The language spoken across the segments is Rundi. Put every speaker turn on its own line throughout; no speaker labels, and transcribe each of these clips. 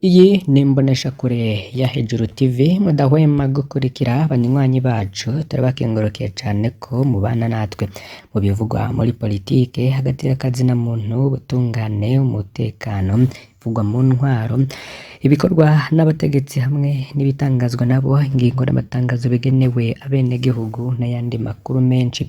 Iyi ni imboneshakure ya Hejuru TV mudahwema gukurikira banywanyi bacu, turabakengurukiye cane ko mubana natwe mu bivugwa muri politike hagati y'akazina muntu, ubutungane, umutekano, ibivugwa mu ntwaro, ibikorwa n'abategetsi hamwe n'ibitangazwa nabo, ingingo n'amatangazo bigenewe abenegihugu n'ayandi makuru menshi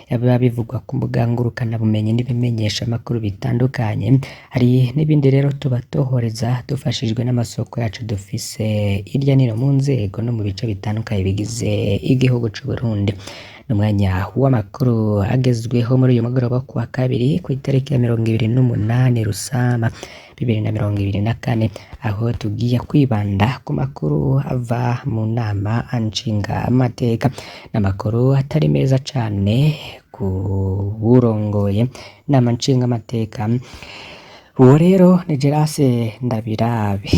biba bivugwa ku mbuga ngurukanabumenyi n'ibimenyeshamakuru bitandukanye. Hari n'ibindi rero tuba tohoreza dufashijwe n'amasoko yacu dufise hirya no hino mu nzego no mu bice bitandukanye bigize igihugu c'Uburundi. N'umwanya w'amakuru agezweho muri uyu mugoroba wo kuwa kabiri kw'itariki ya 28 Rusama 2024, aho tugiye kwibanda ku makuru ava mu nama nshingamateka. N'amakuru atari meza cane ku wurongoye inama nshingamateka, uwo rero ni Gerase Ndabirabe,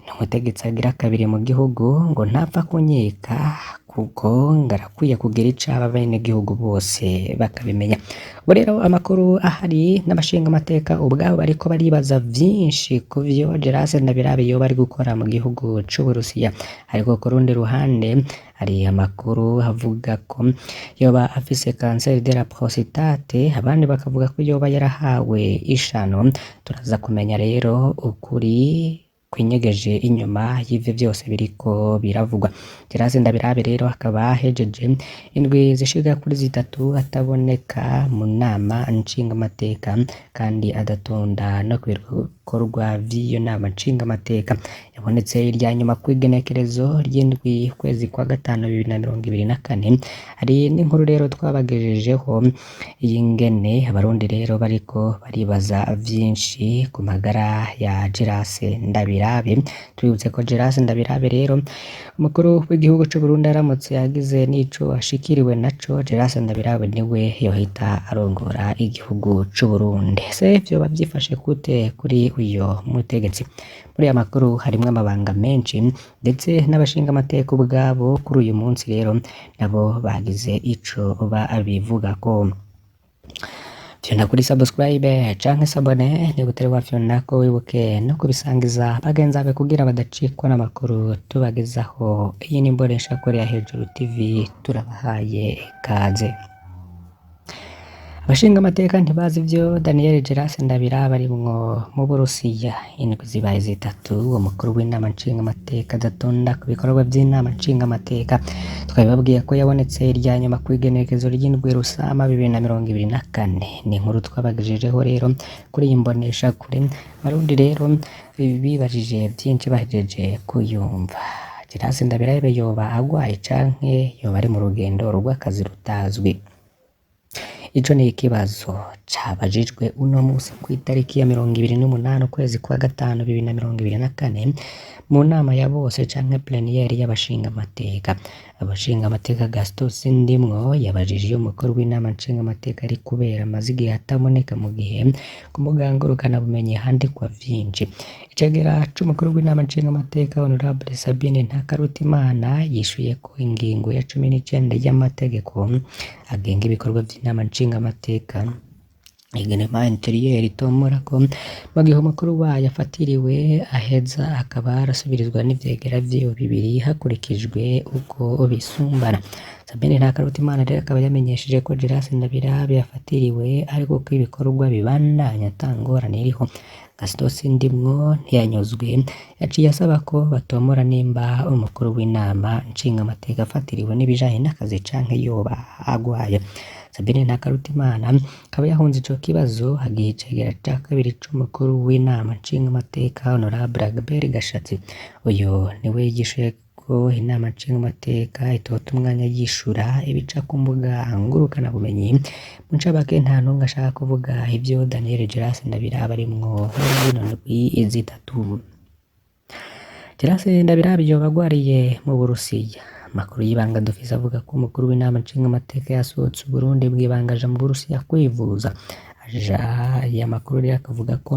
ni umutegetsi agira kabiri mu gihugu ngo ntapfa kunyika kuko ngo arakwiye kugira ico aba abenegihugu bose bakabimenya. Ubu rero amakuru ahari n'abashingamateka ubwabo bariko baribaza vyinshi kuvyo Gerase Ndabirabe yoba ari gukora mu gihugu c'Uburusiya, ariko ku rundi ruhande hari amakuru avuga ko yoba afise kanseri de la prostate, abandi bakavuga ko yoba yarahawe ishano. Turaza kumenya rero ukuri kwinyegeje inyuma y'ivyo vyose biriko biravugwa. Gerase Ndabirabe rero akaba ahejeje indwi zishika kuri zitatu ataboneka mu nama nshingamateka kandi adatonda no ku bikorwa vy'iyo nama nshingamateka. Yabonetse irya nyuma kw'igenekerezo ry'indwi ukwezi kwa gatanu 2024. Hari n'inkuru rero twabagejejeho y'ingene abarundi rero bariko baribaza vyinshi ku magara ya Gerase Ndabirabe. Tubibutse ko Gerase Ndabirabe rero umukuru w'igihugu c'Uburundi aramutse agize n'ico ashikiriwe naco, Gerase Ndabirabe niwe yohita arongora igihugu c'Uburundi. Ese vyoba vyifashe gute kuri uyo mutegetsi? Muri aya makuru harimwo amabanga menshi ndetse n'abashingamateka ubwabo kuri uyu munsi rero nabo bagize ico babivugako. Fyonda kuri subscribe canke s'abonner niba utari wafyondako, wibuke no kubisangiza bagenzi bawe kugira badacikwa n'amakuru tubagezaho. Iyi ni imboneshakure ya Hejuru TV, turabahaye ikaze. Abashingamateka ntibazi ivyo Daniel Gerase Ndabirabe arimwo mu Burusiya. Indwi zibaye zitatu umukuru w'inama nshingamateka adatonda ku bikorwa vy'inama nshingamateka. Twabibabwiye ko yabonetse irya nyuma kw'igenekerezo ry'indwi Rusama 2024. Ni inkuru twabagejejeho rero kuri iyi mboneshakure. Abarundi rero bibajije vyinshi bahejeje kuyumva. Gerase Ndabirabe yoba agwaye canke yoba ari mu rugendo rw'akazi rutazwi? Ico ni ikibazo cabajijwe uno musi kw'itariki ya 28 ukwezi kwa gatanu 2024 mu nama ya bose canke plénière y'abashingamateka. Abashingamateka Gaston Sindimwo yabajije iyo umukuru w'inama nshingamateka ari kubera amaze igihe ataboneka mu gihe ku mbuga ngurukanabumenyi handikwa vyinshi. Icegera c'umukuru w'inama nshingamateka Honorable Sabine Ntakarutimana yishuye ko ingingo ya 19 y'amategeko agenga ibikorwa vy'inama nshingamateka, Règlement intérieur, itomora ko mu gihe umukuru wayo afatiriwe aheza akaba arasubirizwa n'ivyegera vyiwe bibiri hakurikijwe uko bisumbana. Sabine Ntakarutimana rero akaba yamenyesheje ko Gerase Ndabirabe yafatiriwe ariko ko ibikorwa bibandanya ata ngorane iriho. Gaston Sindimwo ntiyanyuzwe, yaciye asaba ko batomora nimba umukuru w'inama nshingamateka afatiriwe n'ibijanye n'akazi canke yoba agwaye. Sabine Ntakarutimana akaba yahunze ico kibazo agiha icegera ca kabiri c'umukuru w'inama nshingamateka Honorable Albert Gashatsi. Uyu niwe yishuye ko inama nshingamateka itota umwanya yishura ibica ku mbuga ngurukanabumenyi. Mu ncamake nta n'umwe ashaka kuvuga ivyo Daniel Gerase Ndabirabe arimwo muri zino ndwi zitatu. Gerase Ndabirabe yoba agwariye mu Burusiya. Amakuru y'ibanga dufise avuga ko umukuru w'inama nshingamateka yasohotse Uburundi mw'ibanga aja mu Burusiya kwivuza. Aja aya makuru rero akavuga ko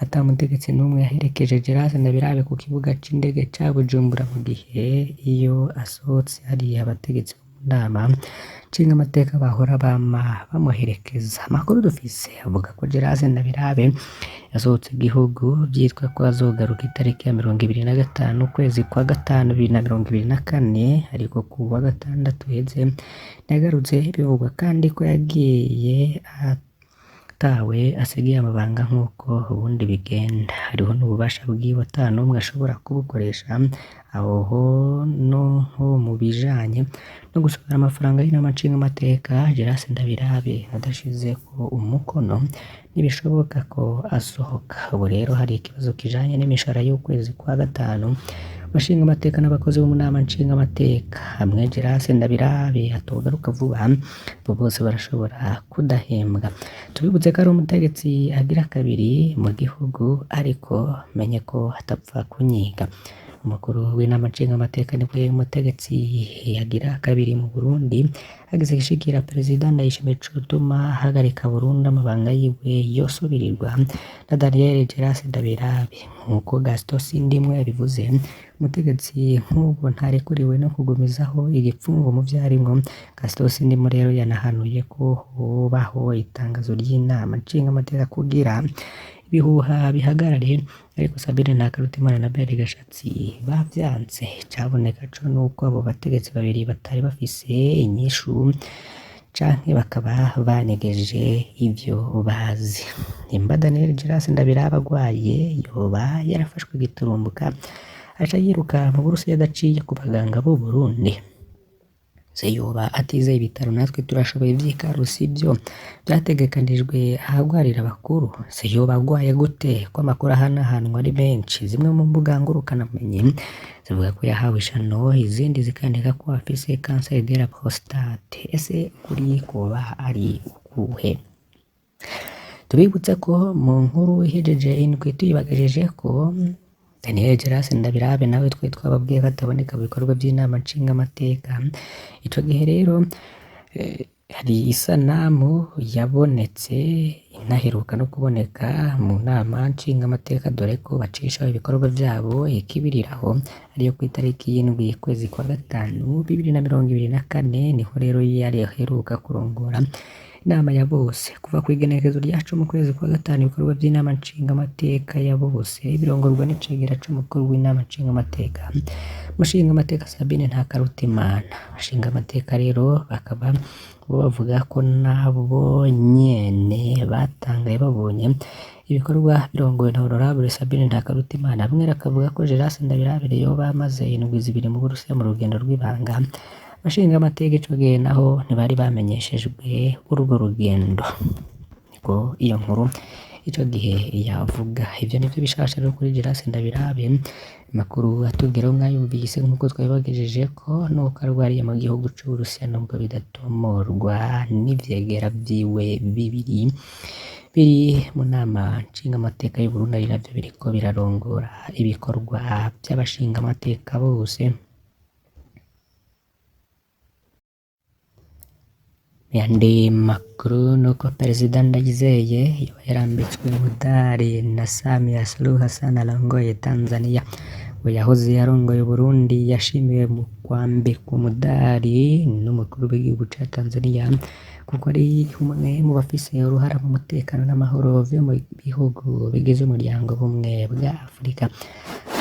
ata mutegetsi n'umwe yaherekeje Gerase Ndabirabe ku kibuga c'indege ca Bujumbura mu gihe iyo asohotse hari abategetsi bo mu nama nshingamateka bahora bama bamuherekeza. Amakuru dufise avuga ko Gerase Ndabirabe yasohotse igihugu vyitwa ko azogaruka itariki ya 25 ukwezi kwa gatanu 2024, ariko ku wa gatandatu uheze ntiyagarutse. Bivugwa kandi ko yagiye atawe asigiye amabanga nk'uko ubundi bigenda. Hariho n'ububasha bwiwe ata n'umwe ashobora kubukoresha, aho ho no nko mu bijanye no gusohora amafaranga y'inama nshingamateka Gerase Ndabirabe adashizeko umukono ntibishoboka ko asohoka. Ubu rero hari ikibazo kijanye n'imishahara y'ukwezi kwa gatanu, abashingamateka n'abakozi bo mu nama nshingamateka hamwe Gerase Ndabirabe atogaruka vuba, abo bose barashobora kudahembwa. Tubibutse ko ari umutegetsi agira kabiri mu gihugu, ariko menye ko atapfa kunyiga. Umukuru w'inama nshingamateka niwe mutegetsi yagira kabiri mu Burundi agize igishikira Perezida Ndayishimiye cotuma ahagarika burundu amabanga yiwe yosubirirwa na Daniel Gerase Ndabirabe. Nk'uko Gaston Sindimwo yabivuze, umutegetsi nk'uwo ntarekuriwe no kugumizaho igipfungu mu vyo arimwo. Gaston Sindimwo rero yanahanuye ko hobaho itangazo ry'inama nshingamateka kugira ibihuha bihagarare, ariko Sabine Ntakarutimana na Bert Gashatsi bavyanse. Icaboneka co nuko abo bategetsi babiri batari bafise inyishu canke bakaba banyegeje ivyo bazi. Nimba Daniel Gerase Ndabirabe agwaye, yoba yarafashwe giturumbuka aca yiruka mu Burusiya adaciye ku baganga b'u Burundi. Se yoba atizeye ibitaro natwe turashoboye vy'ikarusi vyo vyategekanijwe ahagwarira abakuru? Se yoba agwaye gute ko amakuru ahanahanwa ari menshi? Zimwe mu mbuga ngurukanabumenyi zivuga ko yahawe ishano, izindi zikandika ko afise cancer de la prostate. Ese ukuri kwoba ari ukuhe? Tubibutse ko mu nkuru ihejeje indwi tuyibagejejeko, Daniel Gerase Ndabirabe nawe twe twababwiye ko ataboneka mu bikorwa vy'inama nshingamateka. Ico gihe rero hari isanamu yabonetse inaheruka no kuboneka mu nama nshingamateka, dore ko bacishaho ibikorwa vyabo ikibiriraho, ariyo kw'itariki y'indwi ukwezi kwa gatanu 2024, niho rero yari aheruka kurongora inama ya bose. Kuva kw'igenekerezo rya cumi ukwezi kwa gatanu, ibikorwa vy'inama nshingamateka ya bose birongorwa n'icegera c'umukuru w'inama nshingamateka, umushingamateka Sabine Ntakarutimana. Abashingamateka rero bakaba bo bavuga ko nabo nyene batangaye babonye ibikorwa birongowe na Honorable Sabine Ntakarutimana. Bamwe bakavuga ko Gerase Ndabirabe yoba amaze indwi zibiri mu Burusiya mu rugendo rw'ibanga. Abashingamateka ico gihe naho ntibari bamenyeshejwe urwo rugendo. Niko iyo nkuru ico gihe yavuga. Ivyo nivyo bishasha rero kuri Gerase Ndabirabe. Amakuru atugeraho mwayumvise nkuko twabibagejejeko, nuko arwariye mu gihugu c'Uburusiya nubwo bidatomorwa n'ivyegera vyiwe bibiri biri mu nama nshingamateka y'Uburundi, ari navyo biriko birarongora ibikorwa vy'abashingamateka bose. Ayandi makuru nuko Perezida Ndayizeye yoba yarambitswe umudari na Samia Suluhu Hassan arongoye Tanzania. We yahoze arongoye Uburundi yashimiwe mu kwambikwa umudari n'umukuru w'igihugu ca Tanzania kuko ari umwe mu bafise uruhara mu mutekano n'amahoro vyo mu bihugu bigize umuryango w'ubumwe bwa Afrika.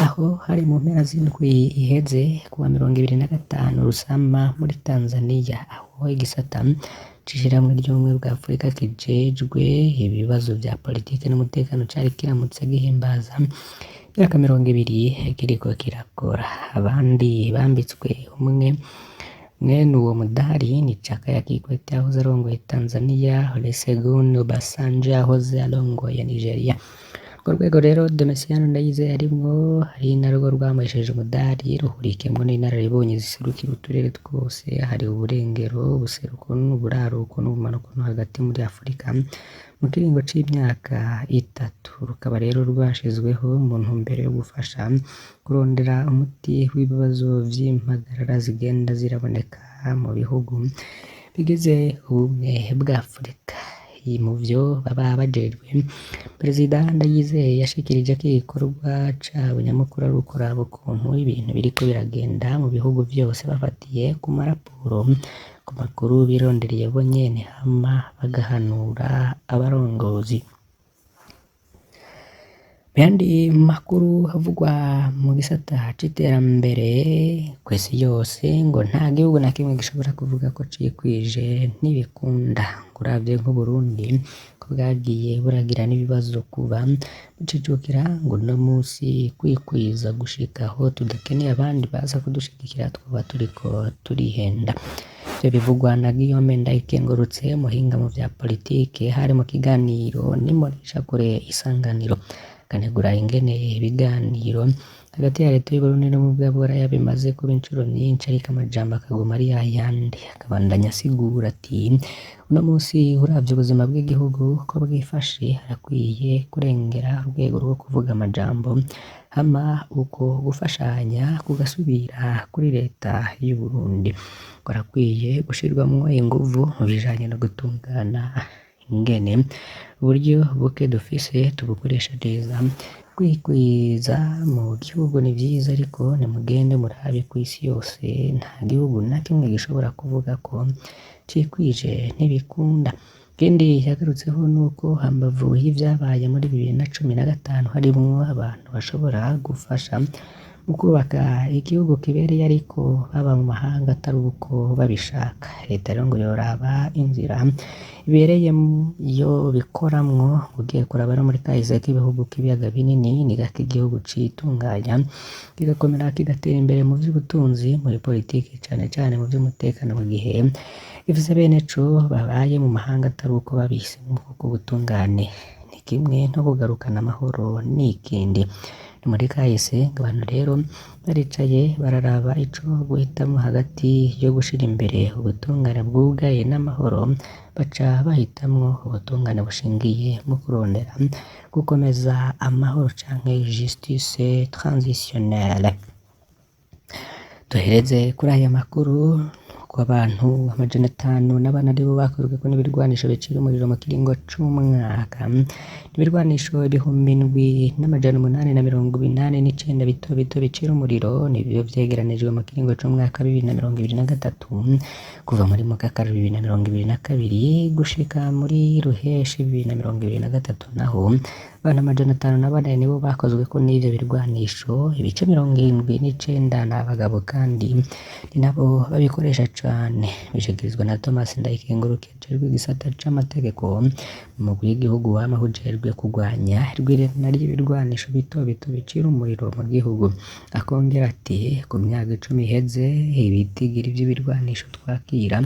Aho hari mu mpera z'indwi iheze kuwa 25 Rusama muri Tanzania, aho igisata c'ishirahamwe ry'ubumwe bwa Afrika kijejwe ibibazo vya politike n'umutekano cari kiramutse gihimbaza imyaka 20 kiriko kirakora. Abandi bambitswe umwe mwene uwo mudari ni Jakaya Kikwete yahoze arongoye Tanzania, Olusegun Obasanjo yahoze arongoye Nigeria. Urwo rwego rero Domitien Ndayizeye arimwo ari narwo rwamuhesheje umudari, ruhurikiyemwo n'inararibonye ziserukira uturere twose, hari uburengero, ubuseruko n'uburaruko n'ubumanuko no hagati muri Afrika mu kiringo c'imyaka itatu. Rukaba rero rwashizweho mu ntumbero yo gufasha kurondera umuti w'ibibazo vy'impagarara zigenda ziraboneka mu bihugu bigize ubumwe bwa Afrika. mu vyo baba bajejwe. Perezida Ndayizeye yashikirije ko igikorwa cabo nyamukuru ari ukuraba ukuntu ibintu biriko biragenda mu bihugu vyose bafatiye ku maraporo, ku makuru birondereye bo nyene, hama bagahanura abarongozi. Mu yandi makuru avugwa mu gisata c'iterambere kw'isi yose, ngo nta gihugu na kimwe gishobora kuvuga ko cikwije ntibikunda. Ngo uravye nk'Uburundi ko bwagiye buragira n'ibibazo kuva bucijukira, ngo uno musi kwikwiza gushika aho tudakeneye abandi baza kudushigikira twoba turiko turihenda. Ivyo bivugwa na Guillaume Ndayikengurutse, umuhinga mu vya politike, hari mu kiganiro n'imboneshakure Isanganiro. Akanegura ingene ibiganiro hagati ya leta y'Uburundi n'ubumwe bwa Buraya bimaze kuba incuro nyinshi ariko amajambo akaguma ari yayandi. Akabandanya asigura ati: "Uno musi uravye ubuzima bw'igihugu uko bwifashe, harakwiye kurengera urwego rwo kuvuga amajambo, hama uko gufashanya kugasubira kuri leta y'Uburundi. Ngo harakwiye gushirwamwo inguvu mu bijanye no gutungana ingene uburyo buke dufise tubukoresha neza. Kwikwiza mu gihugu ni vyiza, ariko nimugende murabe kw'isi yose nta gihugu na kimwe gishobora kuvuga ko cikwije ntibikunda." Ikindi yagarutseho nuko hambavu y'ivyabaye muri 2015 harimwo abantu bashobora gufasha mu kubaka igihugu kibereye ariko baba mu mahanga atari uko babishaka. Leta rero ngo yoraba inzira ibereye yo bikoramwo. Ugiye kuraba no muri kahise k'ibihugu k'ibiyaga binini, ni gake igihugu citunganya kigakomera kigatera imbere mu vy'ubutunzi, muri politike, cane cane mu vy'umutekano, mu gihe gifise bene co babaye mu mahanga atari uko babihisemwo, kuko ubutungane ni kimwe no kugarukana amahoro n'ikindi. Ni muri kahise ngo abantu rero baricaye bararaba ico guhitamwo hagati yo gushira imbere ubutungane bwugaye n'amahoro, baca bahitamwo ubutungane bushingiye mu kurondera gukomeza amahoro canke justice transitionnelle. Duhereze kuri aya makuru ko abantu 504 aribo bakozweko n'ibirwanisho bicira umuriro mu kiringo c'umwaka. Ibirwanisho 7889 bito bito bicira umuriro nivyo vyegeranijwe mu kiringo c'umwaka 2023, kuva muri Mukakaro 2022 gushika muri Ruheshi 2023. Naho abantu 504 nibo bakozweko n'ivyo birwanisho, ibice 79 n'abagabo kandi ni nabo babikoresha cane. Bishikirizwa na Thomas Ndayikengurukiye ajejwe igisata c'amategeko mu mugwi w'igihugu wama ujejwe kurwanya irwirana ry'ibirwanisho bito bito bicira umuriro mu gihugu. Akongera ati: "Ku myaka 10 iheze ibitigiri vy'ibirwanisho twakira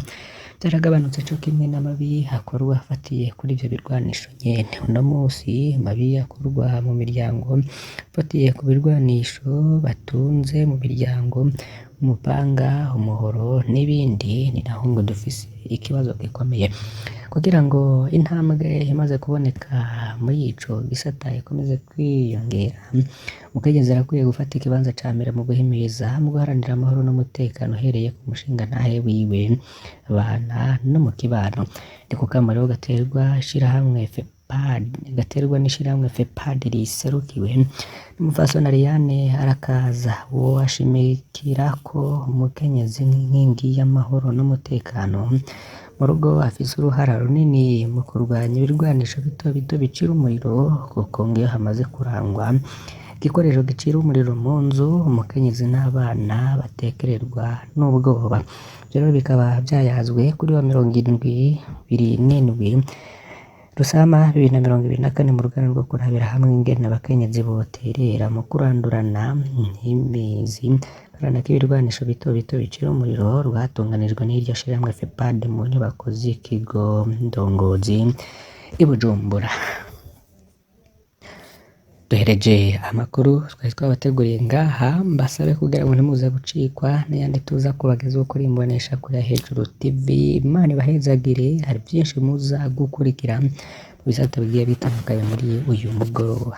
vyaragabanutse co kimwe n'amabi akorwa afatiye kuri ivyo birwanisho nyene. Uno musi amabi akorwa mu miryango afatiye ku birwanisho batunze mu miryango, umupanga, umuhoro n'ibindi, ni naho ngo dufise ikibazo gikomeye. Kugira ngo intambwe imaze kuboneka muri ico gisata ikomeze kwiyongera, umukenyezi arakwiye gufata ikibanza ca mbere mu guhimiriza, mu guharanira amahoro n'umutekano uhereye ku mushingantahe wiwe, abana no mu kibano. Ni ku kamo rero gaterwa ishirahamwe FEPAD, gaterwa n'ishirahamwe FEPAD riserukiwe n'umupfasoni Ariane Arakaza. Uwo ashimikira ko umukenyezi nk'inkingi y'amahoro n'umutekano mu rugo afise uruhara runini mu kurwanya ibirwanisho bito bito bicira umuriro, kuko ngo iyo hamaze kurangwa igikoresho gicira umuriro mu nzu, umukenyezi n'abana batekererwa n'ubwoba. Ivyo rero bikaba vyayazwe kuri wa 77 Rusama 2024 mu ruganda rwo kurabira hamwe ingene abakenyezi boterera mu kurandurana n'imizi karanda k'ibirwanisho bito bito bicira umuriro, rwatunganijwe n'iryo shirahamwe FEPAD mu nyubako z'ikigo ndongozi i Bujumbura. Duhereje amakuru twari twabateguriye ngaha, mbasabe kugira ngo ntimuze gucikwa n'ayandi tuza kubagezaho kuri Imboneshakure ya Hejuru TV. Imana ibahezagire, hari vyinshi muza gukurikira mu bisata bigiye bitandukanye muri uyu mugoroba.